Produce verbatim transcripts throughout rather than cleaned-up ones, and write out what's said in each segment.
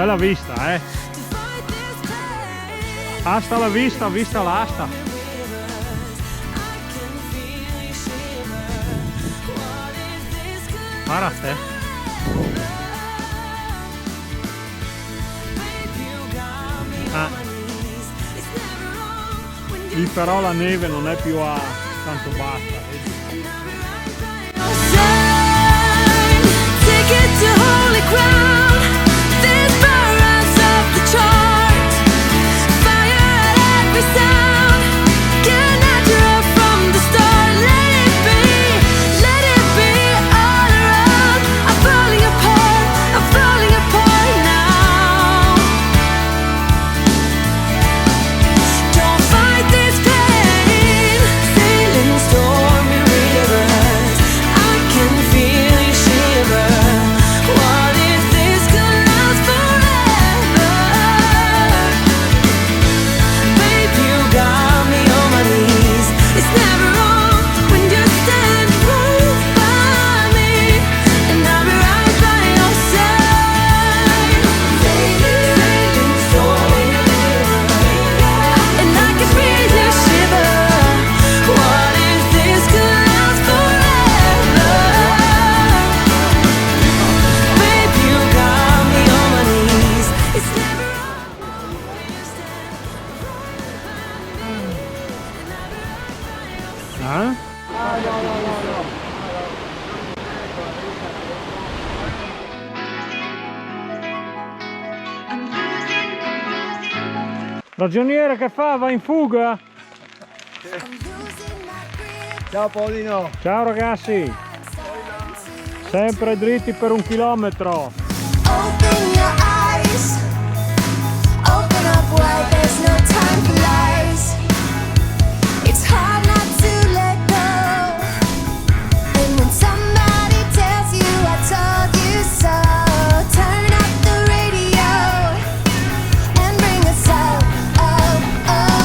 La vista, eh. Hasta la vista, vista l'asta. Guarda te. Ah. Lì però la neve non è più a tanto bassa, vedi? Take it to holy ground. This fire rise off the chart. Fire at every sound. Can I draw from the start? Let it be, let it be all around. I'm falling apart, I'm falling apart now. Don't fight this pain. Sailing stormy rivers, I can feel you shiver. What if this could last forever? Babe, you got me on my knees. It's never wrong when you stand right by me, and I'll be right by your side. And I can feel you shiver. What if this could last forever? Babe, you got me on my knees. It's never wrong when you stand right by me, and I'll be right by your side. Ah? Ragioniere, che fa? Va in fuga? Ciao Paolino. Ciao ragazzi. Sempre dritti per un chilometro. Open your eyes. Open up wide, there's no time for lies. It's hard not to let go. And when somebody tells you I told you so, turn up the radio and bring us up, up, up.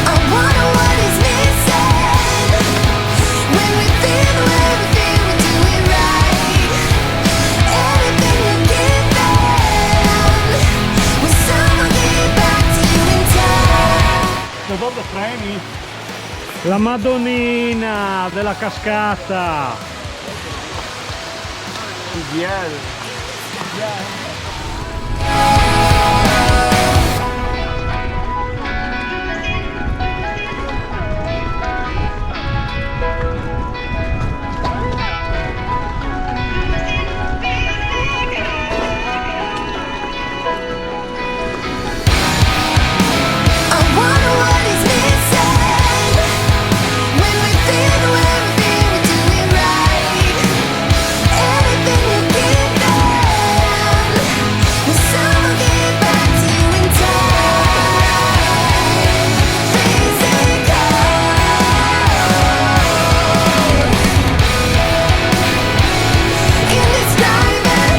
I wonder what is missing when we feel the way we feel. We do it right. Anything you're giving, will someone give back to you in time? La Madonnina della Cascata. Bien. I wonder what is missing when we feel the way we feel. We do it right. Anything you give them, will someone give back to you in time? Physical, indescribable.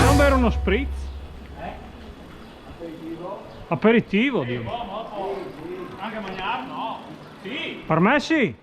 Non bere uno spritz? Aperitivo, dico. Anche mangiare, no? Sì. Per me sì.